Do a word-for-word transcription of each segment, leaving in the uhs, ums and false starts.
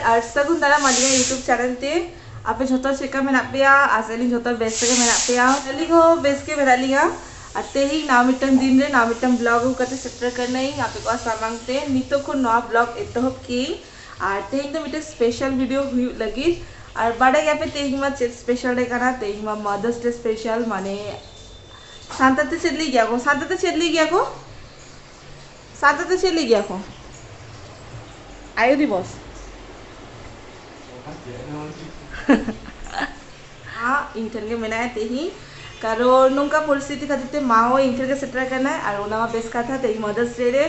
ᱟᱨ ᱥᱟᱹᱜᱩᱱ ᱫᱟᱨᱟᱢ ᱟᱹᱞᱤᱧᱟᱜ YouTube channel ᱛᱮ᱾ ᱟᱯᱮ ᱡᱷᱚᱛᱚ ᱪᱮᱫ ᱞᱮᱠᱟ ᱢᱮᱱᱟᱜ ᱯᱮᱭᱟ? ᱟᱥᱟᱭᱟᱞᱤᱧ ᱡᱷᱚᱛᱚ ᱵᱮᱥ ᱛᱮᱜᱮ ᱢᱮᱱᱟᱜ ᱯᱮᱭᱟ᱾ ᱟᱹᱞᱤᱧ ᱦᱚᱸ ᱵᱮᱥ ᱜᱮ ᱢᱮᱱᱟᱜ ᱞᱤᱧᱟ᱾ ᱟᱨ ᱛᱮᱦᱮᱧ ᱱᱟᱣᱟ ᱢᱤᱫᱴᱟᱝ ᱫᱤᱱ ᱨᱮ ᱱᱟᱣᱟ ᱢᱤᱫᱴᱟᱝ vlog ᱟᱹᱜᱩ ᱠᱟᱛᱮ ᱥᱮᱴᱮᱨ ᱠᱟᱱᱟᱧ ᱟᱯᱮ ᱠᱚᱣᱟᱜ ᱥᱟᱢᱟᱝ ᱛᱮ᱾ ᱱᱤᱛᱚᱜ ᱠᱷᱚᱱ ᱱᱚᱣᱟ vlog ᱮᱛᱚᱦᱚᱵ ᱠᱮᱜᱼᱟᱹᱧ᱾ ᱟᱨ ᱛᱮᱦᱮᱧ ᱫᱚ ᱢᱤᱫᱴᱮᱱ special video ᱦᱩᱭᱩᱜ ᱞᱟᱹᱜᱤᱫ᱾ ᱟᱨ ᱵᱟᱰᱟᱭ ᱜᱮᱭᱟᱯᱮ ᱛᱮᱦᱮᱧ ᱢᱟ ᱪᱮᱫ special day ᱠᱟᱱᱟ? ᱛᱮᱦᱮᱧ ᱢᱟ Mother's Day special, ᱢᱟᱱᱮ ᱥᱟᱱᱛᱟᱲ ᱛᱮ ᱪᱮᱫ ᱞᱟᱹᱭ ᱜᱮᱭᱟ ᱠᱚ? ᱥᱟᱱᱛᱟᱲ ᱛᱮ ᱪᱮᱫ ᱞᱟᱹᱭ ᱜᱮᱭᱟ ᱠᱚ? ᱥᱟᱱᱛᱟᱲ ᱛᱮ ᱪᱮᱫ ᱞᱟᱹᱭ ᱜᱮᱭᱟ ᱠᱚ? ᱟᱭᱳ ᱫᱤᱵᱚᱥ᱾ ᱢᱟ ᱤᱧ ᱴᱷᱮᱱ ᱜᱮ ᱢᱮᱱᱟᱭᱟ ᱛᱮᱦᱮᱧ, ᱠᱟᱨᱚᱱ ᱱᱚᱝᱠᱟ ᱯᱚᱨᱤᱥᱛᱷᱤᱛᱤ ᱠᱷᱟᱹᱛᱤᱨ ᱛᱮ ᱢᱟ ᱦᱚᱸ ᱤᱧ ᱴᱷᱮᱱ ᱜᱮ ᱥᱮᱴᱮᱨ ᱟᱠᱟᱱᱟᱭ᱾ ᱟᱨ ᱚᱱᱟ ᱢᱟ ᱵᱮᱥ ᱠᱟᱛᱷᱟ, ᱛᱮᱦᱮᱧ Mother's Day ᱨᱮ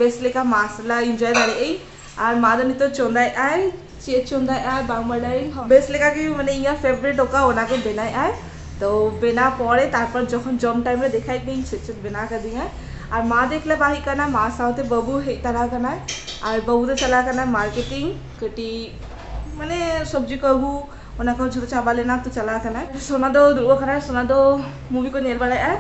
ᱵᱮᱥ ᱞᱮᱠᱟ ᱢᱟ ᱥᱟᱞᱟᱜ enjoy ᱫᱟᱲᱮᱭᱟᱜ ᱟᱹᱧ᱾ ᱟᱨ ᱢᱟ ᱫᱚ ᱱᱤᱛᱚᱜ ᱪᱚᱸᱫᱟᱭᱮᱫ ᱟᱭ, ᱪᱮᱫ ᱪᱚᱸᱫᱟᱭᱮᱫ ᱟᱭ ᱵᱟᱝ ᱵᱟᱰᱟᱭᱟᱹᱧ᱾ ᱵᱮᱥ ᱞᱮᱠᱟ ᱜᱮ, ᱢᱟᱱᱮ, ᱤᱧᱟᱹᱜ favourite ᱚᱠᱟ, ᱚᱱᱟ ᱜᱮ ᱵᱮᱱᱟᱣᱮᱫ ᱟᱭ᱾ ᱛᱚ ᱵᱮᱱᱟᱣ ᱯᱚᱨᱮ, ᱛᱟᱨᱯᱚᱨ ᱡᱚᱠᱷᱚᱱ ᱡᱚᱢ time ᱨᱮ ᱫᱮᱠᱷᱟᱭ ᱯᱮ ᱤᱧ ᱪᱮᱫ ᱪᱮᱫ ᱵᱮᱱᱟᱣ ᱠᱟᱫᱤᱧᱟ᱾ ᱟᱨ ᱢᱟ ᱫᱚ ᱮᱠᱞᱟ ᱵᱟᱭ ᱦᱮᱡ ᱠᱟᱱᱟ, ᱢᱟ ᱥᱟᱶᱛᱮ ᱵᱟᱹᱵᱩ ᱦᱮᱡ ᱛᱟᱨᱟ ᱠᱟᱱᱟᱭ᱾ ᱟᱨ ᱵᱟᱹᱵᱩ ᱫᱚ ᱪᱟᱞᱟᱣ ᱠᱟᱱᱟᱭ marketing, ᱠᱟᱹᱴᱤᱡ ᱢᱟᱱᱮ ᱥᱚᱵᱽᱡᱤ ᱠᱚ ᱟᱹᱜᱩ, ᱚᱱᱟ ᱠᱚ ᱡᱷᱚᱛᱚ ᱪᱟᱵᱟ ᱞᱮᱱᱟ, ᱛᱚ ᱪᱟᱞᱟᱣ ᱠᱟᱱᱟᱭ᱾ ᱥᱳᱱᱟ ᱫᱚ ᱫᱩᱲᱩᱵ ᱟᱠᱟᱱᱟᱭ, ᱥᱳᱱᱟ ᱫᱚ movie ᱠᱚ ᱧᱮᱞ ᱵᱟᱲᱟᱭᱮᱫᱼᱟᱭ᱾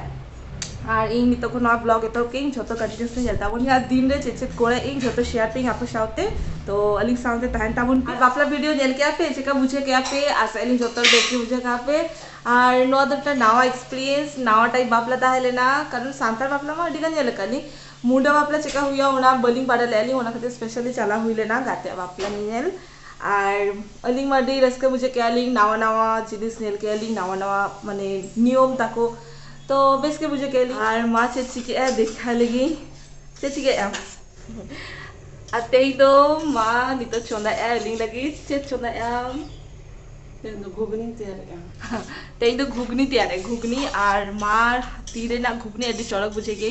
ᱟᱨ ᱤᱧ ᱱᱤᱛᱚᱜ ᱠᱷᱚᱱ ᱱᱚᱣᱟ vlog ᱮᱛᱚᱦᱚᱵ ᱠᱮᱜᱼᱟᱹᱧ, ᱡᱷᱚᱛᱚ continuously ᱧᱮᱞ ᱛᱟᱵᱚᱱ ᱯᱮ᱾ ᱟᱨ ᱫᱤᱱ ᱨᱮ ᱪᱮᱫ ᱪᱮᱫ ᱠᱚᱨᱟᱣ ᱤᱧ ᱡᱷᱚᱛᱚ share ᱯᱮ ᱤᱧ ᱟᱯᱮ ᱥᱟᱶᱛᱮ, ᱛᱚ ᱟᱹᱞᱤᱧ ᱥᱟᱶᱛᱮ ᱛᱟᱦᱮᱱ ᱛᱟᱵᱚᱱ ᱯᱮ᱾ ᱟᱨ ᱵᱟᱯᱞᱟ video ᱧᱮᱞ ᱠᱮᱜᱼᱟ ᱯᱮ, ᱪᱮᱠᱟ ᱵᱩᱡᱷᱟᱹᱣ ᱠᱮᱜᱼᱟ ᱯᱮ? ᱟᱥᱟᱭᱟᱞᱤᱧ ᱡᱷᱚᱛᱚ ᱦᱚᱲ ᱵᱮᱥ ᱜᱮ ᱵᱩᱡᱷᱟᱹᱣ ᱠᱟᱜᱼᱟ ᱯᱮ᱾ ᱟᱨ ᱱᱚᱣᱟ ᱫᱚ ᱢᱤᱫᱴᱟᱝ ᱱᱟᱣᱟ experience, ᱱᱟᱣᱟ type ᱵᱟᱯᱞᱟ ᱛᱟᱦᱮᱸ ᱞᱮᱱᱟ, ᱠᱟᱨᱚᱱ ᱥᱟᱱᱛᱟᱲ ᱵᱟᱯᱞᱟ ᱢᱟ ᱟᱹᱰᱤ ᱜᱟᱱ ᱧᱮᱞ ᱟᱠᱟᱫ ᱞᱤᱧ, ᱢᱩᱰᱟᱹ ᱵᱟᱯᱞᱟ ᱪᱮᱠᱟ ᱦᱩᱭᱩᱜᱼᱟ ᱚᱱᱟ ᱵᱟᱹᱞᱤᱧ ᱵᱟᱲᱟᱭ ᱞᱮᱜᱼᱟ ᱞᱤᱧ, ᱚᱱᱟ ᱠᱷᱟᱹᱛᱤᱨ specially ᱪᱟᱞᱟᱣ ᱦᱩᱭ ᱞᱮᱱᱟ ᱜᱟᱛᱮᱭᱟᱜ ᱵᱟᱯᱞᱟ ᱧᱮᱧᱮᱞ᱾ ᱟᱨ ᱟᱹᱞᱤᱧ ᱢᱟ ᱟᱹᱰᱤ ᱨᱟᱹᱥᱠᱟᱹ ᱵᱩᱡᱷᱟᱹᱣ ᱠᱮᱜᱼᱟ ᱞᱤᱧ, ᱱᱟᱣᱟ ᱱᱟᱣᱟ ᱡᱤᱱᱤᱥ ᱧᱮᱞ ᱠᱮᱜᱼᱟ ᱞᱤᱧ, ᱱᱟᱣᱟ ᱱᱟᱣᱟ ᱢᱟᱱᱮ ᱱᱤᱭᱚᱢ ᱛᱟᱠᱚ, ᱛᱚ ᱵᱮᱥ ᱜᱮ ᱵᱩᱡᱷᱟᱹᱣ ᱠᱮᱜᱼᱟ ᱞᱤᱧ᱾ ᱟᱨ ᱢᱟ ᱪᱮᱫ ᱪᱤᱠᱟᱹᱜᱼᱟ ᱫᱮᱠᱷᱟ ᱞᱮᱜᱤᱧ, ᱪᱮᱫ ᱪᱤᱠᱟᱹᱜᱼᱟ᱾ ᱟᱨ ᱛᱮᱦᱮᱧ ᱫᱚ ᱢᱟ ᱱᱤᱛᱚᱜ ᱪᱚᱸᱫᱟᱭᱮᱜᱼᱟ ᱟᱹᱞᱤᱧ ᱞᱟᱹᱜᱤᱫ᱾ ᱪᱮᱫ ᱪᱚᱸᱫᱟᱭᱮᱜᱼᱟᱢ? ᱛᱮᱦᱮᱧ ᱫᱚ ᱜᱷᱩᱜᱽᱱᱤᱧ ᱛᱮᱭᱟᱨᱮᱜᱼᱟ᱾ ᱛᱮᱦᱮᱧ ᱫᱚ ᱜᱷᱩᱜᱽᱱᱤ ᱛᱮᱭᱟᱨᱮᱜᱼᱟ, ᱜᱷᱩᱜᱽᱱᱤ᱾ ᱟᱨ ᱢᱟ ᱛᱤ ᱨᱮᱱᱟᱜ ᱜᱷᱩᱜᱽᱱᱤ ᱟᱹᱰᱤ ᱪᱚᱨᱚᱠ ᱵᱩᱡᱷᱟᱹᱜ ᱜᱮ᱾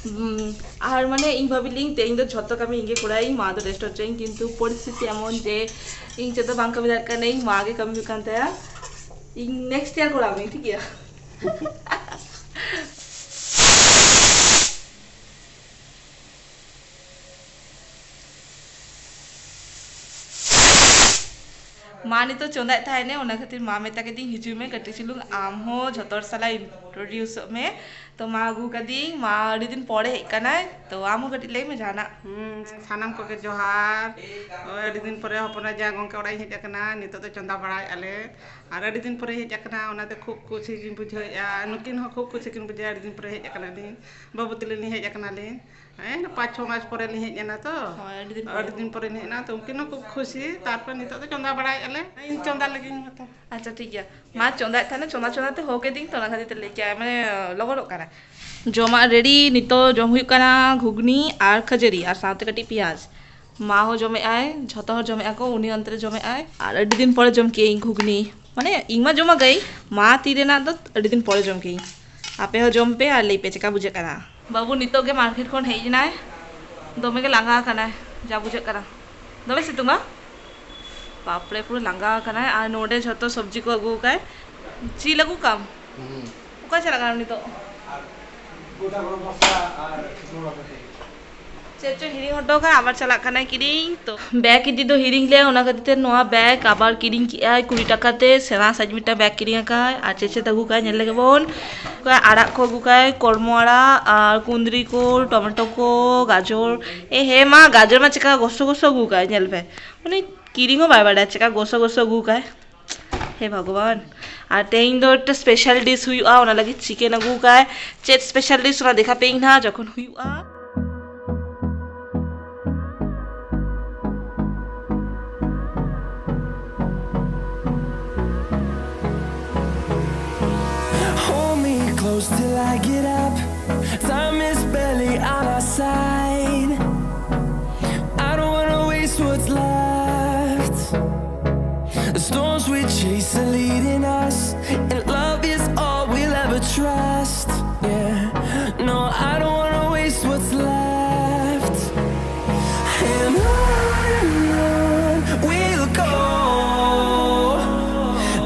ᱩᱸ, ᱟᱨ ᱢᱟᱱᱮ ᱤᱧ ᱵᱷᱟᱵᱤ ᱞᱤᱧ ᱛᱮᱦᱮᱧ ᱫᱚ ᱡᱷᱚᱛᱚ ᱠᱟᱹᱢᱤ ᱤᱧ ᱜᱮ ᱠᱚᱨᱟᱣᱤᱧ, ᱢᱟ ᱫᱚ rest ᱦᱚᱪᱚᱭᱤᱧ, ᱠᱤᱱᱛᱩ ᱯᱚᱨᱤᱥᱛᱷᱤᱛᱤ ᱮᱢᱚᱱ ᱡᱮ ᱤᱧ ᱪᱮᱫ ᱦᱚᱸ ᱵᱟᱝ ᱠᱟᱹᱢᱤ ᱫᱟᱲᱮᱭᱟᱜ ᱠᱟᱹᱱᱟᱹᱧ, ᱢᱟ ᱜᱮ ᱠᱟᱹᱢᱤ ᱦᱩᱭᱩᱜ ᱠᱟᱱ ᱛᱟᱭᱟ᱾ ᱤᱧ next year ᱠᱚᱨᱟᱣ ᱢᱮ, ᱴᱷᱤᱠ ᱜᱮᱭᱟ? ᱢᱟ ᱱᱤᱛᱚᱜ ᱪᱚᱸᱫᱟᱭᱮᱫ ᱛᱟᱦᱮᱱᱮ, ᱚᱱᱟ ᱠᱷᱟᱹᱛᱤᱨ ᱢᱟ ᱢᱮᱛᱟ ᱠᱮᱫᱤᱧ, "ᱦᱤᱡᱩᱜ ᱢᱮ ᱠᱟᱹᱴᱤᱡ ᱪᱩᱞᱩᱝ, ᱟᱢ ᱦᱚᱸ ᱡᱷᱚᱛᱚ ᱦᱚᱲ ᱥᱟᱞᱟᱜ introduceᱚᱜ ᱢᱮ᱾" ᱛᱚ ᱢᱟ ᱟᱹᱜᱩ ᱠᱟᱫᱤᱧ, ᱢᱟ ᱟᱹᱰᱤ ᱫᱤᱱ ᱯᱚᱨᱮ ᱦᱮᱡ ᱠᱟᱱᱟᱭ, ᱛᱚ ᱟᱢ ᱦᱚᱸ ᱠᱟᱹᱴᱤᱡ ᱞᱟᱹᱭ ᱢᱮ ᱡᱟᱦᱟᱱᱟᱜ᱾ ᱦᱩᱸ, ᱥᱟᱱᱟᱢ ᱠᱚᱜᱮ ᱡᱚᱦᱟᱨ᱾ ᱳᱭ ᱟᱹᱰᱤ ᱫᱤᱱ ᱯᱚᱨᱮ ᱦᱚᱯᱚᱱ ᱮᱨᱟ ᱡᱟᱶᱟᱭ ᱜᱚᱝᱠᱮ ᱚᱲᱟᱜ ᱤᱧ ᱦᱮᱡ ᱟᱠᱟᱱᱟ, ᱱᱤᱛᱚᱜ ᱫᱚ ᱪᱚᱸᱫᱟ ᱵᱟᱲᱟᱭᱮᱫᱼᱟ ᱞᱮ᱾ ᱟᱨ ᱟᱹᱰᱤ ᱫᱤᱱ ᱯᱚᱨᱮ ᱦᱮᱡ ᱟᱠᱟᱱᱟ, ᱚᱱᱟᱛᱮ ᱠᱷᱩᱵ ᱠᱩᱥᱤ ᱜᱤᱧ ᱵᱩᱡᱷᱟᱹᱣᱮᱫᱼᱟ, ᱱᱩᱠᱤᱱ ᱦᱚᱸ ᱠᱷᱩᱵ ᱠᱩᱥᱤ ᱠᱤᱱ ᱵᱩᱡᱷᱟᱹᱣᱟ᱾ ᱟᱹᱰᱤ ᱫᱤᱱ ᱯᱚᱨᱮ ᱦᱮᱡ ᱟᱠᱟᱱᱟ ᱞᱤᱧ, ᱵᱟᱹᱵᱩ ᱛᱟᱹᱞᱤᱧ ᱞᱤᱧ ᱦᱮᱡ ᱟᱠᱟᱱᱟ ᱞᱤᱧ᱾ ᱦᱮᱸ, ᱯᱟᱸᱪ ᱪᱷᱚ ᱢᱟᱥ ᱯᱚᱨᱮ ᱞᱤᱧ ᱦᱮᱡ ᱮᱱᱟ ᱛᱚ᱾ ᱦᱳᱭ, ᱟᱹᱰᱤ ᱫᱤᱱ ᱯᱚᱨᱮ᱾ ᱟᱹᱰᱤ ᱫᱤᱱ ᱯᱚᱨᱮ ᱞᱤᱧ ᱦᱮᱡ ᱮᱱᱟ ᱛᱚ, ᱩᱱᱠᱤᱱ ᱦᱚᱸ ᱠᱷᱩᱵ ᱠᱷᱩᱥᱤ᱾ ᱛᱟᱨᱯᱚᱨ ᱱᱤᱛᱚᱜ ᱫᱚ ᱪᱚᱸᱫᱟ ᱵᱟᱲᱟᱭᱮᱫᱼᱟ ᱞᱮ, ᱤᱧ ᱪᱚᱸᱫᱟ ᱞᱟᱹᱜᱤᱫ ᱤᱧ ᱦᱟᱛᱟᱣᱟ᱾ ᱟᱪᱪᱷᱟ, ᱴᱷᱤᱠ ᱜᱮᱭᱟ᱾ ᱢᱟ ᱪᱚᱸᱫᱟᱭᱮᱫ ᱛᱟᱦᱮᱱᱟ, ᱪᱚᱸᱫᱟ ᱪᱚᱸᱫᱟ ᱛᱮ ᱦᱚ ᱠᱮᱫᱤᱧ ᱛᱚ, ᱚᱱᱟ ᱠᱷᱟᱹᱛᱤᱨ ᱛᱮ ᱞᱟᱹᱭ ᱠᱮᱜᱼᱟ, ᱢᱟᱱᱮ ᱞᱚᱜᱚᱱᱚᱜ ᱠᱟᱱᱟ᱾ ᱡᱚᱢᱟᱜ ready, ᱱᱤᱛᱚᱜ ᱡᱚᱢ ᱦᱩᱭᱩᱜ ᱠᱟᱱᱟ ᱜᱷᱩᱜᱽᱱᱤ ᱟᱨ ᱠᱷᱟᱹᱡᱟᱹᱲᱤ ᱟᱨ ᱥᱟᱶᱛᱮ ᱠᱟᱹᱴᱤᱡ ᱯᱮᱸᱭᱟᱡᱽ᱾ ᱢᱟ ᱦᱚᱸ ᱡᱚᱢᱮᱜᱼᱟᱭ, ᱡᱷᱚᱛᱚ ᱦᱚᱲ ᱡᱚᱢᱮᱜᱼᱟ ᱠᱚ, ᱩᱱᱤ ᱚᱱᱛᱮ ᱨᱮ ᱡᱚᱢᱮᱜᱼᱟᱭ᱾ ᱟᱨ ᱟᱹᱰᱤ ᱫᱤᱱ ᱯᱚᱨᱮ ᱡᱚᱢ ᱠᱮᱜᱼᱟᱹᱧ ᱜᱷᱩᱜᱽᱱᱤ, ᱢᱟᱱᱮ ᱤᱧ ᱢᱟ ᱡᱚᱢᱟ ᱜᱟᱹᱭ, ᱢᱟ ᱛᱤ ᱨᱮᱱᱟᱜ ᱫᱚ ᱟᱹᱰᱤ ᱫᱤᱱ ᱯᱚᱨᱮ ᱡᱚᱢ ᱠᱮᱜᱼᱟᱹᱧ᱾ ᱟᱯᱮ ᱦᱚᱸ ᱡᱚᱢ ᱯᱮ ᱟᱨ ᱞᱟᱹᱭ ᱯᱮ ᱪᱮᱠᱟ ᱵᱩᱡᱷᱟᱹᱜ ᱠᱟᱱᱟ᱾ ᱵᱟᱹᱵᱩ ᱱᱤᱛᱚᱜ ᱜᱮ market ᱠᱷᱚᱱ ᱦᱮᱡ ᱮᱱᱟᱭ, ᱫᱚᱢᱮ ᱜᱮ ᱞᱟᱸᱜᱟ ᱟᱠᱟᱱᱟᱭ, ᱡᱟ ᱵᱩᱡᱷᱟᱹᱜ ᱠᱟᱱᱟ᱾ ᱫᱚᱢᱮ ᱥᱤᱛᱩᱝᱟ, ᱵᱟᱯᱨᱮ ᱯᱩᱨᱟᱹ ᱞᱟᱸᱜᱟ ᱟᱠᱟᱱᱟᱭ᱾ ᱟᱨ ᱱᱚᱰᱮ ᱡᱷᱚᱛᱚ ᱥᱚᱵᱽᱡᱤ ᱠᱚ ᱟᱹᱜᱩ ᱟᱠᱟᱫ᱾ ᱡᱤᱞ ᱟᱹᱜᱩ ᱠᱟᱢ? ᱦᱩᱸ᱾ ᱚᱠᱟ ᱪᱟᱞᱟᱜ ᱠᱟᱱᱟᱢ ᱱᱤᱛᱚᱜ? ᱟᱨ ᱜᱚᱴᱟ ᱜᱚᱨᱚᱢ ᱢᱚᱥᱞᱟ ᱟᱨ ᱥᱩᱱᱩᱢ ᱟᱹᱜᱩ ᱛᱮ᱾ ᱪᱮᱫ ᱪᱚ ᱦᱤᱲᱤᱧ ᱦᱚᱴᱚ ᱠᱟᱜ, ᱟᱵᱟᱨ ᱪᱟᱞᱟᱜ ᱠᱟᱱᱟᱭ ᱠᱤᱨᱤᱧ᱾ ᱛᱚ, bag ᱤᱫᱤ ᱫᱚ ᱦᱤᱲᱤᱧ ᱞᱮ, ᱚᱱᱟ ᱠᱷᱟᱹᱛᱤᱨ ᱛᱮ ᱱᱚᱣᱟ bag ᱟᱵᱟᱨ ᱠᱤᱨᱤᱧ ᱠᱮᱜᱼᱟᱭ ᱠᱩᱲᱤ ᱴᱟᱠᱟ ᱛᱮ, ᱥᱮᱬᱟ ᱥᱟᱭᱤᱡ ᱢᱤᱫᱴᱟᱝ bag ᱠᱤᱨᱤᱧ ᱟᱠᱟᱫ᱾ ᱟᱨ ᱪᱮᱫ ᱪᱮᱫ ᱟᱹᱜᱩ ᱠᱟᱜᱼᱟᱭ ᱧᱮᱞ ᱞᱮᱜᱮ ᱵᱚᱱ᱾ ᱟᱲᱟᱜ ᱠᱚ ᱟᱹᱜᱩ ᱠᱟᱜᱼᱟᱭ, ᱠᱚᱲᱢᱚ ᱟᱲᱟᱜ ᱟᱨ ᱠᱩᱸᱫᱽᱨᱤ ᱠᱚ, ᱴᱚᱢᱮᱴᱳ ᱠᱚ, ᱜᱟᱡᱚᱨ᱾ ᱮ ᱦᱮᱸ ᱢᱟ, ᱜᱟᱡᱚᱨ ᱢᱟ ᱪᱮᱠᱟ ᱜᱚᱥᱚ ᱜᱚᱥᱚ ᱟᱹᱜᱩ ᱠᱟᱜᱼᱟᱭ, ᱧᱮᱞ ᱯᱮ᱾ ᱩᱱᱤ ᱠᱤᱨᱤᱧ ᱦᱚᱸ ᱵᱟᱭ ᱵᱟᱲᱟᱭᱟ, ᱪᱮᱠᱟ ᱜᱚᱥᱚ ᱜᱚᱥᱚ ᱟᱹᱜᱩ ᱠᱟᱜᱼᱟᱭ᱾ ᱦᱮ ᱵᱷᱚᱜᱚᱵᱟᱱ, ᱟᱨ ᱛᱮᱦᱮᱧ ᱫᱚ ᱢᱤᱫᱴᱮᱱ special dish ᱦᱩᱭᱩᱜᱼᱟ, ᱚᱱᱟ ᱞᱟᱹᱜᱤᱫ chicken ᱟᱹᱜᱩ ᱠᱟᱜᱼᱟᱭ᱾ ᱪᱮᱫ special dish, ᱚᱱᱟ ᱫᱮᱠᱷᱟ ᱯᱮᱭᱟᱹᱧ ᱱᱟᱦᱟᱜ ᱡᱚᱠᱷᱚᱱ ᱦᱩᱭᱩᱜᱼᱟ᱾ Hold me close till I get up. Time is barely on our side. I don't wanna waste what's left. The storms we chase are leading us, and love is all we'll ever trust. Yeah, no, I don't wanna waste what's left. And on and on we'll go,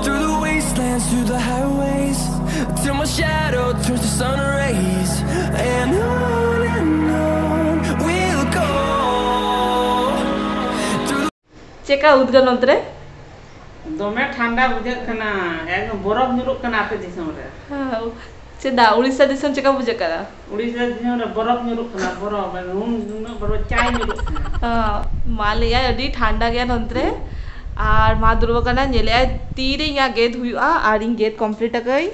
through the wastelands, through the highways, till my shadow turns to sun rays. And on and on we'll go, through ᱪᱮᱠᱟ ᱩᱫᱽᱜᱟᱹᱨ ᱱᱚᱱᱛᱮ ᱨᱮ? ᱫᱚᱢᱮ ᱴᱷᱟᱱᱰᱟ ᱵᱩᱡᱷᱟᱹᱜ ᱠᱟᱱᱟ, ᱮᱠᱫᱚᱢ ᱵᱚᱨᱚᱯ ᱧᱩᱨᱩᱜ ᱠᱟᱱᱟ ᱟᱯᱮ ᱫᱤᱥᱚᱢ ᱨᱮ᱾ ᱦᱮᱸ, ᱪᱮᱫᱟᱜ? ᱩᱲᱤᱥᱥᱟ ᱫᱤᱥᱚᱢ ᱪᱮᱠᱟ ᱵᱩᱡᱷᱟᱹᱜ ᱠᱟᱱᱟ? ᱩᱲᱤᱥᱥᱟ ᱫᱤᱥᱚᱢ ᱨᱮ ᱵᱚᱨᱚᱯ ᱧᱩᱨᱩᱜ ᱠᱟᱱᱟ, ᱵᱚᱨᱚᱯ, ᱩᱱ-, ᱩᱱᱟᱹᱜ ᱵᱚᱨᱚ ᱪᱟᱭ ᱧᱩᱨᱩᱜ ᱠᱟᱱᱟ᱾ ᱦᱮᱸ, ᱢᱟ ᱞᱟᱹᱭᱟᱭ ᱟᱹᱰᱤ ᱴᱷᱟᱱᱰᱟ ᱜᱮᱭᱟ ᱱᱚᱱᱛᱮ ᱨᱮ᱾ ᱟᱨ ᱢᱟ ᱫᱩᱲᱩᱵ ᱟᱠᱟᱱᱟ, ᱧᱮᱞᱮᱜᱼᱟᱭ ᱛᱤᱨᱮ ᱤᱧᱟᱹᱜ ᱜᱮᱫ ᱦᱩᱭᱩᱜᱼᱟ ᱟᱨ ᱤᱧ ᱜᱮᱫ complete ᱟᱠᱟᱜᱼᱟᱹᱧ᱾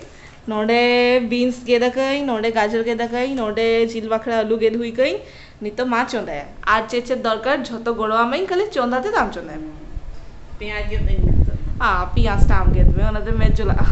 ᱱᱚᱰᱮ beans ᱜᱮᱫ ᱟᱠᱟᱜᱼᱟᱹᱧ, ᱱᱚᱰᱮ ᱜᱟᱡᱚᱨ ᱜᱮᱫ ᱟᱠᱟᱜᱼᱟᱹᱧ, ᱱᱚᱰᱮ ᱡᱤᱞ ᱵᱟᱠᱷᱨᱟ ᱟᱹᱞᱩ ᱜᱮᱫ ᱦᱩᱭ ᱠᱟᱜᱼᱟᱹᱧ᱾ ᱱᱤᱛᱚᱜ ᱢᱟ ᱪᱚᱸᱫᱟᱭᱟ᱾ ᱟᱨ ᱪᱮᱫ ᱪᱮᱫ ᱫᱚᱨᱠᱟᱨ ᱡᱷᱚᱛᱚ ᱜᱚᱲᱚ ᱟᱢᱟᱹᱧ, ᱠᱷᱟᱹᱞᱤ ᱪᱚᱸᱫᱟ ᱛᱮᱫ ᱟᱢ ᱪᱚᱸᱫᱟᱭ ᱢᱮ᱾ ᱯᱮᱸᱭᱟᱡᱽ ᱜᱮᱫ ᱟᱹᱧ ᱢᱮ ᱱᱤᱛᱚᱜ᱾ ᱟ, ᱯᱮᱸᱭᱟᱡᱽ ᱴᱟ ᱟᱢ ᱜᱮᱫ ᱢᱮ, ᱚᱱᱟ ᱫᱚ ᱢᱮᱫ ᱡᱚᱞᱟᱜᱼᱟ᱾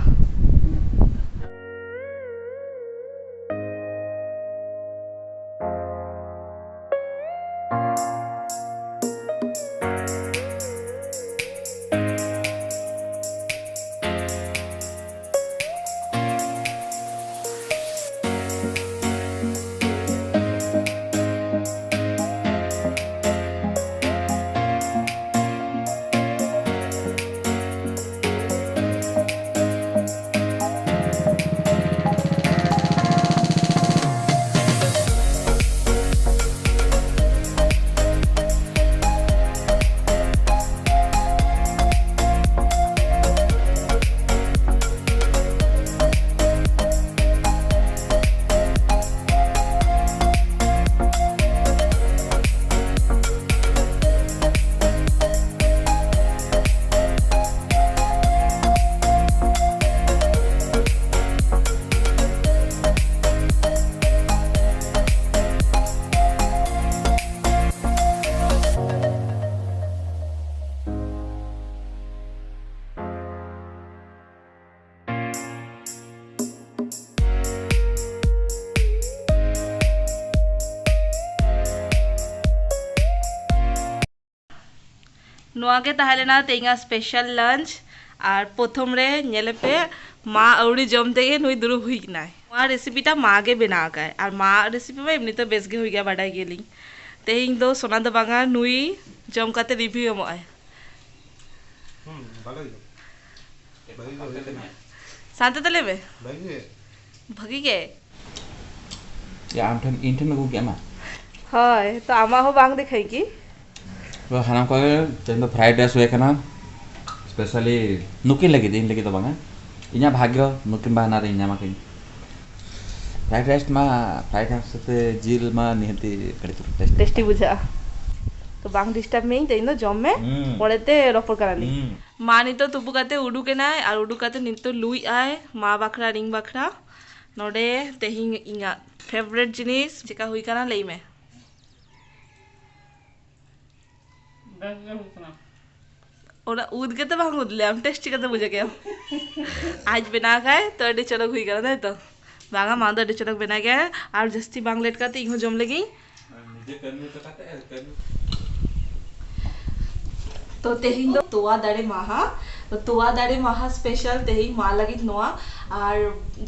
ᱱᱚᱣᱟ ᱜᱮ ᱛᱟᱦᱮᱸ ᱞᱮᱱᱟ ᱛᱮᱦᱮᱧᱟᱜ special lunch᱾ ᱟᱨ ᱯᱨᱚᱛᱷᱚᱢ ᱨᱮ ᱧᱮᱞᱮ ᱯᱮ, ᱢᱟ ᱟᱹᱣᱲᱤ ᱡᱚᱢ ᱛᱮᱜᱮ ᱱᱩᱭ ᱫᱩᱲᱩᱵ ᱦᱩᱭ ᱠᱟᱱᱟᱭ᱾ ᱱᱚᱣᱟ recipe ᱴᱟ ᱢᱟ ᱜᱮ ᱵᱮᱱᱟᱣ ᱟᱠᱟᱫ, ᱟᱨ ᱢᱟ recipe ᱢᱟ ᱮᱢᱱᱤ ᱛᱮ ᱵᱮᱥ ᱜᱮ ᱦᱩᱭ ᱜᱮᱭᱟ, ᱵᱟᱰᱟᱭ ᱜᱮᱭᱟᱞᱤᱧ᱾ ᱛᱮᱦᱮᱧ ᱫᱚ ᱥᱚᱱᱟ ᱫᱚ ᱵᱟᱝᱟ, ᱱᱩᱭ ᱡᱚᱢ ᱠᱟᱛᱮ review ᱮᱢᱚᱜ ᱟᱭ᱾ ᱦᱩᱸ, ᱵᱷᱟᱞᱮ ᱜᱮ᱾ ᱵᱷᱟᱜᱮ ᱜᱮ ᱦᱩᱭ ᱠᱟᱱᱟ᱾ ᱥᱟᱱᱛᱮ ᱛᱮ ᱞᱟᱹᱭ ᱢᱮ᱾ ᱵᱷᱟᱜᱮ ᱜᱮ᱾ ᱵᱷᱟᱜᱮ ᱜᱮ? ᱭᱟ, ᱟᱢ ᱴᱷᱮᱱ, ᱤᱧ ᱴᱷᱮᱱ ᱟᱹᱜᱩ ᱠᱮᱫ ᱢᱟ᱾ ᱦᱳᱭ, ᱛᱚ ᱟᱢᱟᱜ ᱦᱚᱸ ᱵᱟᱝ ᱫᱮᱠᱷᱟᱭ ᱠᱤ? ᱛᱚ ᱥᱟᱱᱟᱢ ᱠᱚᱜᱮ ᱛᱮᱦᱮᱧ ᱫᱚ fried rice ᱦᱩᱭ ᱠᱟᱱᱟ᱾ ᱥᱯᱮᱥᱟᱞᱤ ᱱᱩᱠᱤᱱ ᱞᱟᱹᱜᱤᱫ, ᱤᱧ ᱞᱟᱹᱜᱤᱫ ᱫᱚ ᱵᱟᱝᱟ᱾ ᱤᱧᱟᱹᱜ ᱵᱷᱟᱜᱽᱭᱚ ᱱᱩᱠᱤᱱ ᱵᱟᱦᱱᱟ ᱨᱤᱧ ᱧᱟᱢ ᱟᱹᱠᱤᱱ᱾ ᱯᱷᱨᱟᱭᱰ ᱨᱟᱭᱤᱥ ᱢᱟ, ᱯᱷᱨᱟᱭᱰ ᱨᱟᱭᱤᱥ ᱥᱟᱛᱮ ᱡᱤᱞ ᱢᱟ ᱱᱤᱦᱟᱹᱛᱤ ᱠᱟᱹᱴᱤᱡ ᱪᱩᱞᱩᱝ ᱴᱮᱥᱴᱤ ᱴᱮᱥᱴᱤ ᱵᱩᱡᱷᱟᱹᱜᱼᱟ᱾ ᱛᱚ ᱵᱟᱝ ᱰᱤᱥᱴᱟᱨᱵ ᱢᱮᱭᱟᱹᱧ, ᱛᱮᱦᱮᱧ ᱫᱚ ᱡᱚᱢ ᱢᱮ, ᱦᱩᱸ᱾ ᱯᱚᱨᱮᱛᱮ ᱨᱚᱯᱚᱲ ᱠᱟᱱᱟᱞᱤᱧ᱾ ᱦᱩᱸ᱾ ᱢᱟ ᱱᱤᱛᱚᱜ ᱛᱩᱯᱩ ᱠᱟᱛᱮ ᱩᱰᱩᱠ ᱮᱱᱟᱭ, ᱟᱨ ᱩᱰᱩᱠ ᱠᱟᱛᱮ ᱱᱤᱛᱚᱜ ᱞᱩᱭᱮᱫ ᱟᱭ ᱢᱟ ᱵᱟᱠᱷᱨᱟ, ᱤᱧ ᱵᱟᱠᱷᱨᱟ᱾ ᱱᱚᱰᱮ ᱛᱮᱦᱮᱧ ᱤᱧᱟᱹᱜ ᱯᱷᱮᱵᱟᱨᱮᱴ ᱡᱤᱱᱤᱥ ᱪᱮᱠᱟ ᱦᱩᱭ ᱠᱟᱱᱟ ᱞᱟᱹᱭ ᱢᱮ᱾ ᱵᱮᱥ ᱜᱮ ᱦᱩᱭ ᱠᱟᱱᱟ᱾ ᱚᱱᱟ ᱩᱫ ᱜᱮᱛᱚ ᱵᱟᱝ ᱩᱫ ᱞᱮᱭᱟᱢ, ᱴᱮᱥᱴ ᱪᱤᱠᱟᱹᱛᱮ ᱵᱩᱡᱷᱟᱹᱣ ᱠᱮᱭᱟᱢ? ᱟᱡ ᱵᱮᱱᱟᱣ ᱠᱷᱟᱭ ᱛᱚ ᱟᱹᱰᱤ ᱪᱚᱨᱚᱠ ᱦᱩᱭ ᱠᱟᱱᱟ, ᱛᱟᱭ ᱛᱚ? ᱵᱟᱝᱟ, ᱢᱟ ᱫᱚ ᱟᱹᱰᱤ ᱪᱚᱨᱚᱠ ᱵᱮᱱᱟᱣ ᱜᱮᱭᱟ᱾ ᱟᱨ ᱡᱟᱹᱥᱛᱤ ᱵᱟᱝ ᱞᱮᱴ ᱠᱟᱛᱮ ᱤᱧ ᱦᱚᱸ ᱡᱚᱢ ᱞᱮᱜᱤᱧ᱾ ᱟᱨ ᱱᱤᱡᱮ ᱠᱟᱹᱢᱤ ᱦᱚᱪᱚ ᱠᱟᱛᱮ ᱟᱨ ᱠᱟᱹᱢᱤ᱾ ᱛᱚ ᱛᱮᱦᱮᱧ ᱫᱚ ᱛᱚᱣᱟ ᱫᱟᱨᱮ ᱢᱟᱦᱟ᱾ ᱛᱚ ᱛᱚᱣᱟ ᱫᱟᱨᱮ ᱢᱟᱦᱟ ᱥᱯᱮᱥᱟᱞ ᱛᱮᱦᱮᱧ ᱢᱟ ᱞᱟᱹᱜᱤᱫ ᱱᱚᱣᱟ᱾ ᱟᱨ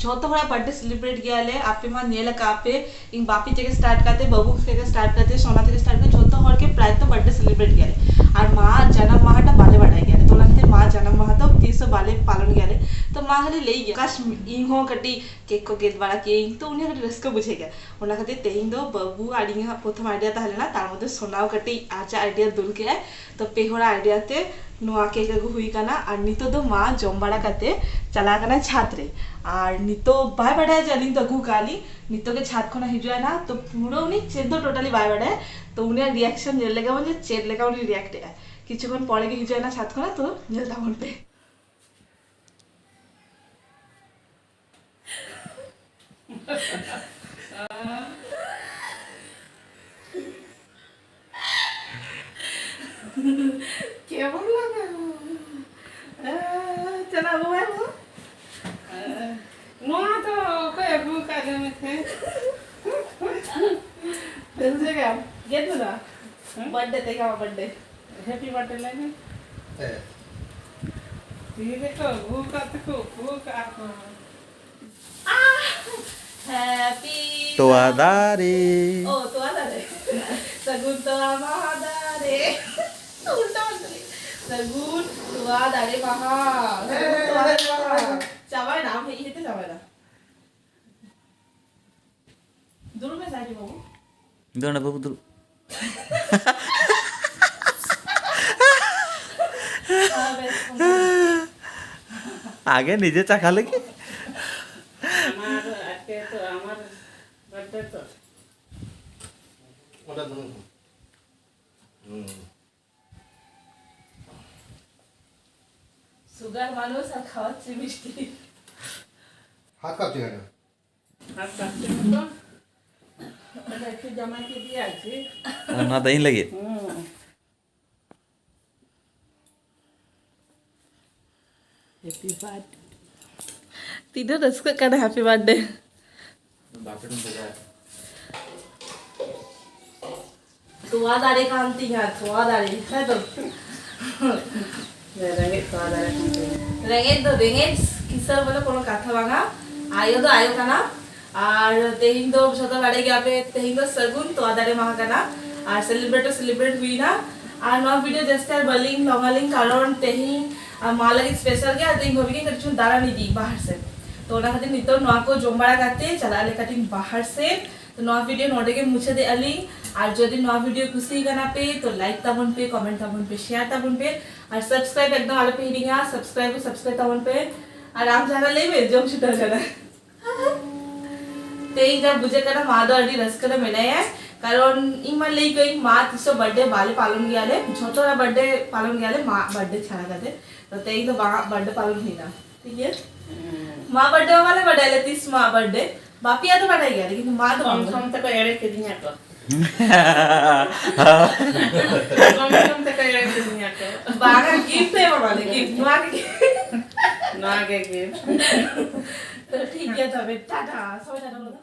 ᱡᱷᱚᱛᱚ ᱦᱚᱲᱟᱜ ᱵᱟᱨᱛᱷᱰᱮ ᱥᱮᱞᱤᱵᱨᱮᱴ ᱜᱮᱭᱟᱞᱮ, ᱟᱯᱮ ᱢᱟ ᱧᱮᱞ ᱟᱠᱟᱫ ᱯᱮ᱾ ᱤᱧ ᱵᱟᱯᱤ ᱛᱷᱮᱠᱮ ᱥᱴᱟᱨᱴ ᱠᱟᱛᱮ, ᱵᱟᱹᱵᱩ ᱛᱷᱮᱠᱮ ᱥᱴᱟᱨᱴ ᱠᱟᱛᱮ, ᱥᱳᱱᱟ ᱛᱷᱮᱠᱮ ᱥᱴᱟᱨᱴ ᱠᱟᱛᱮ ᱡᱷᱚᱛᱚ ᱦᱚᱲ ᱜᱮ ᱯᱨᱟᱭ ᱛᱚ ᱵᱟᱨᱛᱷᱰᱮ ᱥᱮᱞᱤᱵᱨᱮᱴ ᱜᱮᱭᱟᱞᱮ᱾ ᱟᱨ ᱢᱟ ᱡᱟᱱᱟᱢ ᱢᱟᱦᱟᱴᱟ ᱵᱟᱞᱮ ᱵᱟᱰᱟᱭ ᱜᱮᱭᱟᱞᱮ, ᱛᱚ ᱚᱱᱟ ᱠᱷᱟᱹᱛᱤᱨ ᱢᱟ ᱡᱟᱱᱟᱢ ᱢᱟᱦᱟ ᱫᱚ ᱛᱤᱥ ᱦᱚᱸ ᱵᱟᱞᱮ ᱯᱟᱞᱚᱱ ᱜᱮᱭᱟᱞᱮ᱾ ᱛᱚ ᱢᱟ ᱠᱷᱟᱹᱞᱤ ᱞᱟᱹᱭ ᱜᱮᱭᱟ, ᱠᱟᱥ ᱤᱧ ᱦᱚᱸ ᱠᱟᱹᱴᱤᱡ ᱠᱮᱠ ᱠᱚ ᱜᱮᱫ ᱵᱟᱲᱟ ᱠᱮᱭᱟᱹᱧ, ᱛᱚ ᱩᱱᱤ ᱦᱚᱸ ᱠᱟᱹᱴᱤᱡ ᱨᱟᱹᱥᱠᱟᱹ ᱵᱩᱡᱷᱟᱹᱜ ᱜᱮᱭᱟ᱾ ᱚᱱᱟ ᱠᱷᱟᱹᱛᱤᱨ ᱛᱮᱦᱮᱧ ᱫᱚ ᱵᱟᱹᱵᱩ ᱟᱨ ᱤᱧᱟᱹᱜ ᱯᱨᱚᱛᱷᱚᱢ ᱟᱭᱰᱤᱭᱟ ᱛᱟᱦᱮᱸ ᱞᱮᱱᱟ, ᱛᱟᱨ ᱢᱚᱫᱽᱫᱷᱮ ᱥᱳᱱᱟᱣ ᱠᱟᱹᱴᱤᱡ ᱟᱡᱟᱜ ᱟᱭᱰᱤᱭᱟ ᱫᱩᱞ ᱠᱮᱜᱼᱟᱭ᱾ ᱛᱚ ᱯᱮ ᱦᱚᱲᱟᱜ ᱟᱭᱰᱤᱭᱟ ᱛᱮ ᱱᱚᱣᱟ ᱠᱮᱠ ᱟᱹᱜᱩ ᱦᱩᱭ ᱠᱟᱱᱟ᱾ ᱟᱨ ᱱᱤᱛᱚᱜ ᱫᱚ ᱢᱟ ᱡᱚᱢ ᱵᱟᱲᱟ ᱠᱟᱛᱮ ᱪᱟᱞᱟᱣ ᱠᱟᱱᱟᱭ ᱪᱷᱟᱫᱽ ᱨᱮ᱾ ᱟᱨ ᱱᱤᱛᱚᱜ ᱵᱟᱭ ᱵᱟᱰᱟᱭᱟ ᱡᱮ ᱟᱹᱞᱤᱧ ᱫᱚ ᱟᱹᱜᱩ ᱠᱟᱜᱼᱟ ᱞᱤᱧ, ᱱᱤᱛᱚᱜ ᱜᱮ ᱪᱷᱟᱫᱽ ᱠᱷᱚᱱᱟᱜ ᱦᱤᱡᱩᱜ ᱟᱭ ᱱᱟ, ᱛᱚ ᱯᱩᱨᱟᱹ ᱩᱱᱤ ᱪᱮᱫ ᱫᱚ ᱴᱳᱴᱟᱞᱤ ᱵᱟᱭ ᱵᱟᱰᱟᱭᱟ᱾ ᱛᱚ ᱩᱱᱤᱭᱟᱜ ᱨᱤᱭᱟᱠᱥᱚᱱ ᱧᱮᱞ ᱞᱮᱜᱮ ᱵᱚᱱ ᱡᱮ ᱪᱮᱫ ᱞᱮᱠᱟ ᱩᱱᱤ ᱨᱤᱭᱟᱠᱴ ᱮᱜᱼᱟ᱾ ᱠᱤᱪᱷᱩ ᱠᱷᱚᱱ ᱯᱚᱨᱮ ᱜᱮ ᱦᱤᱡᱩᱜ ᱟᱭ ᱱᱟ ᱪᱷᱟᱫᱽ ᱠᱷᱚᱱᱟᱜ, ᱛᱚ ᱧᱮᱞ ᱛᱟᱵᱚᱱ ᱯᱮ᱾ ᱠᱮᱵᱚᱞ ᱞᱟᱜᱟ᱾ ᱪᱟᱞᱟᱜ ᱵᱟᱵᱟ ᱫᱚ᱾ ᱱᱚᱣᱟ ᱫᱚ ᱚᱠᱚᱭ ᱟᱹᱜᱩ ᱟᱠᱟᱫ ᱞᱮ ᱢᱮᱥᱮ? ᱵᱮᱥ ᱡᱟᱭᱜᱟ᱾ ᱜᱮᱫ ᱢᱮ ᱫᱟ᱾ ᱦᱮᱸ? ᱵᱟᱨᱛᱷᱰᱮ ᱛᱮᱜᱮ ᱟᱢᱟᱜ ᱵᱟᱨᱛᱷᱰᱮ᱾ ᱦᱮᱯᱤ ᱵᱟᱨᱛᱷᱰᱮ ᱞᱟᱹᱭ ᱢᱮ᱾ ᱦᱮᱸ᱾ ᱛᱤ ᱨᱮᱠᱚ ᱟᱹᱜᱩ ᱟᱠᱟᱫ ᱛᱮᱠᱚ ᱩᱠᱩ ᱟᱠᱟᱫ ᱠᱚ᱾ ᱦᱮᱯᱤ ᱛᱚᱣᱟ ᱫᱟᱨᱮ᱾ ᱚ, ᱛᱚᱣᱟ ᱫᱟᱨᱮ᱾ ᱥᱟᱹᱜᱩᱱ ᱛᱚᱣᱟ ᱢᱟᱦᱟ ᱫᱟᱨᱮ᱾ ᱩᱞᱴᱟ ᱯᱟᱞᱴᱟ ᱞᱟᱹᱭ᱾ ᱥᱟᱹᱜᱩᱱ ᱛᱚᱣᱟ ᱫᱟᱨᱮ ᱢᱟᱦᱟ᱾ ᱥᱟᱹᱜᱩᱱ ᱛᱚᱣᱟ ᱫᱟᱨᱮ ᱢᱟᱦᱟ᱾ ᱪᱟᱵᱟᱭᱮᱱᱟ, ᱟᱢ ᱦᱮᱡ ᱦᱮᱡ ᱛᱮ ᱪᱟᱵᱟᱭᱮᱱᱟ᱾ ᱫᱩᱲᱩᱵ ᱢᱮ ᱥᱟᱭᱠᱮ ᱵᱟᱹᱵᱩ᱾ ᱫᱩᱲᱩᱵ ᱢᱮ ᱵᱟᱹᱵᱩ, ᱫᱩᱲᱩᱵ᱾ ᱟᱜᱮ ᱱᱤᱡᱮ ᱪᱟᱠᱷᱟ ᱞᱟᱹᱜᱤᱫ᱾ ᱟᱢᱟᱨ ᱟᱡᱠᱮ ᱛᱚ, ᱟᱢᱟᱨ ᱵᱟᱨᱛᱷᱰᱮ ᱛᱚ᱾ ᱚᱸᱰᱮ ᱫᱚ ᱦᱩᱸ᱾ সুগার মানুষ আর খাওয়াচ্ছে মিষ্টি। হাত কাঁপছে কেন? হাত কাঁপছে না তো। ওটা একটু জামাইকে দিয়ে আসি। ᱚᱱᱟ ᱫᱚ ᱤᱧ ᱞᱟᱹᱜᱤᱫ᱾ হুম। Happy birthday. ᱛᱤᱱᱟᱹᱜ ᱨᱟᱹᱥᱠᱟᱹᱜ ᱠᱟᱱᱟ ᱦᱮᱯᱤ ᱵᱟᱨᱛᱷᱰᱮ᱾ ᱵᱟᱯᱮ ᱰᱩᱢ ᱵᱟᱡᱟᱣ᱾ ᱛᱚᱣᱟ ᱫᱟᱨᱮ ᱠᱟᱱ ᱛᱤᱧᱟ, ᱛᱚᱣᱟ ᱫᱟᱨᱮ, ᱦᱮᱸ ᱛᱚ? ᱨᱮᱸᱜᱮᱡ ᱛᱚᱣᱟ ᱫᱟᱨᱮ ᱠᱟᱱ ᱛᱤᱧᱟ᱾ ᱨᱮᱸᱜᱮᱡ ᱫᱚ ᱨᱮᱸᱜᱮᱡ, ᱠᱤᱥᱟᱹᱬ ᱵᱚᱞᱮ ᱠᱳᱱᱳ ᱠᱟᱛᱷᱟ ᱵᱟᱝᱟ᱾ ᱟᱭᱳ ᱫᱚ ᱟᱭᱳ ᱠᱟᱱᱟ᱾ ᱟᱨ ᱛᱮᱦᱮᱧ ᱫᱚ ᱡᱷᱚᱛᱚ ᱵᱟᱲᱟᱭ ᱜᱮᱭᱟᱯᱮ, ᱛᱮᱦᱮᱧ ᱫᱚ ᱥᱟᱹᱜᱩᱱ ᱛᱚᱣᱟ ᱫᱟᱨᱮ ᱢᱟᱦᱟ ᱠᱟᱱᱟ᱾ ᱟᱨ ᱥᱮᱞᱤᱵᱨᱮᱴ ᱦᱚᱸ ᱥᱮᱞᱤᱵᱨᱮᱴ ᱦᱩᱭᱱᱟ᱾ ᱟᱨ ᱱᱚᱣᱟ ᱵᱷᱤᱰᱤᱭᱳ ᱡᱟᱹᱥᱛᱤ ᱟᱨ ᱵᱟᱹᱞᱤᱧ ᱞᱚᱝᱟᱞᱤᱧ, ᱠᱟᱨᱚᱱ ᱛᱮᱦᱮᱧ ᱟᱨ ᱢᱟ ᱞᱟᱹᱜᱤᱫ ᱥᱯᱮᱥᱟᱞ ᱜᱮᱭᱟ, ᱟᱫᱚ ᱤᱧ ᱵᱷᱟᱵᱤ ᱜᱮ ᱠᱟᱹᱴᱤᱡ ᱪᱩᱞᱩᱝ ᱫᱟᱬᱟᱱ ᱤᱫᱤ ᱵᱟᱦᱟᱨ ᱥᱮᱫ᱾ ᱛᱚ ᱚᱱᱟ ᱠᱷᱟᱹᱛᱤᱨ ᱱᱤᱛᱚᱜ ᱱᱚᱣᱟ ᱠᱚ ᱡᱚᱢ ᱵᱟᱲᱟ ᱠᱟᱛᱮ ᱪᱟᱞᱟᱜ ᱟᱞᱮ ᱠᱟᱹᱴᱤᱡ ᱵᱟᱦᱟᱨ ᱥᱮᱫ᱾ ᱛᱚ ᱱᱚᱣᱟ ᱵᱷᱤᱰᱤᱭᱳ ᱱᱚᱰᱮ ᱜᱮ ᱢᱩᱪᱟᱹᱫᱮᱜᱼᱟ ᱞᱤᱧ᱾ ᱟᱨ ᱡᱩᱫᱤ ᱱᱚᱣᱟ ᱵᱷᱤᱰᱤᱭᱳ ᱠᱩᱥᱤ ᱠᱟᱱᱟ ᱯᱮ, ᱛᱚ ᱞᱟᱭᱤᱠ ᱛᱟᱵᱚᱱ ᱯᱮ, ᱠᱚᱢᱮᱱᱴ ᱛᱟᱵᱚᱱ ᱯᱮ, ᱥᱮᱭᱟᱨ ᱛᱟᱵᱚᱱ ᱯᱮ, ᱟᱨ ᱥᱟᱵᱥᱠᱨᱟᱭᱤᱵ ᱮᱠᱫᱚᱢ ᱟᱞᱚ ᱯᱮ ᱦᱤᱲᱤᱧᱟ᱾ ᱥᱟᱵᱥᱠᱨᱟᱭᱤᱵ ᱥᱟᱵᱥᱠᱨᱟᱭᱤᱵ ᱛᱟᱵᱚᱱ ᱯᱮ᱾ ᱟᱨ ᱟᱢ ᱡᱟᱦᱟᱱᱟᱜ ᱞᱟᱹᱭ ᱢᱮ, ᱡᱚᱢ ᱪᱷᱩᱴᱟᱹᱣ ᱠᱟᱱᱟ᱾ ᱛᱮᱦᱮᱧ ᱡᱟ ᱵᱩᱡᱷᱟᱹᱜ ᱠᱟᱱᱟ, ᱢᱟ ᱫᱚ ᱟᱹᱰᱤ ᱨᱟᱹᱥᱠᱟᱹ ᱨᱮ ᱢᱮᱱᱟᱭᱟ᱾ ᱠᱟᱨᱚᱱ ᱤᱧ ᱢᱟ ᱞᱟᱹᱭ ᱠᱟᱹᱧ, ᱢᱟ ᱛᱤᱥ ᱦᱚᱸ ᱵᱟᱨᱛᱷᱰᱮ ᱵᱟᱞᱮ ᱯᱟᱞᱚᱱ ᱜᱮᱭᱟᱞᱮ, ᱡᱷᱚᱛᱚ ᱦᱚᱲᱟᱜ ᱵᱟᱨᱛᱷᱰᱮ ᱯᱟᱞᱚᱱ ᱜᱮᱭᱟᱞᱮ, ᱢᱟ ᱵᱟᱨᱛᱷᱰᱮ ᱪᱷᱟᱲᱟ ᱠᱟᱛᱮ᱾ ᱛᱚ ᱛᱮᱦᱮᱧ ᱫᱚ ᱢᱟ ᱵᱟᱨᱛᱷᱰᱮ ᱯᱟᱞᱚᱱ ᱦᱩᱭᱱᱟ, ᱴᱷᱤᱠ ᱜᱮᱭᱟ? ᱦᱩᱸ᱾ ᱢᱟ ᱵᱟᱨᱛᱷᱰᱮ ᱢᱟ ᱵᱟᱞᱮ ᱵᱟᱰᱟᱭᱟ ᱞᱮ ᱛᱤᱥ ᱢᱟ ᱵᱟᱨᱛᱷᱰᱮ, ᱵᱟᱯᱤᱭᱟᱜ ᱫᱚ ᱵᱟᱰᱟᱭ ᱜᱮᱭᱟ ᱞᱮ, ᱠᱤᱱᱛᱩ ᱢᱟ ᱫᱚ ᱠᱚᱢ ᱵᱟᱝ᱾ ᱠᱚᱢ ᱛᱮᱠᱚ ᱮᱲᱮ ᱠᱤᱫᱤᱧᱟ ᱠᱚ᱾ ᱠᱚᱢ ᱠᱚᱢ ᱛᱮᱠᱚ ᱮᱲᱮ ᱠᱤᱫᱤᱧᱟ ᱠᱚ᱾ ᱵᱟᱝᱟ, ᱜᱤᱯᱷᱴ ᱮ ᱮᱢᱟ ᱢᱟᱞᱮ, ᱜᱤᱯᱷᱴ, ᱱᱚᱣᱟ ᱜᱮ ᱜᱤᱯᱷᱴ᱾ ᱱᱚᱣᱟ ᱜᱮ ᱜᱤᱯᱷᱴ᱾ ᱛᱚ ᱴᱷᱤᱠ ᱜᱮᱭᱟ ᱛᱚᱵᱮ, ᱴᱟᱴᱟ, ᱥᱚᱵᱟᱭ ᱴᱟᱴᱟ ᱵᱚᱞᱚ᱾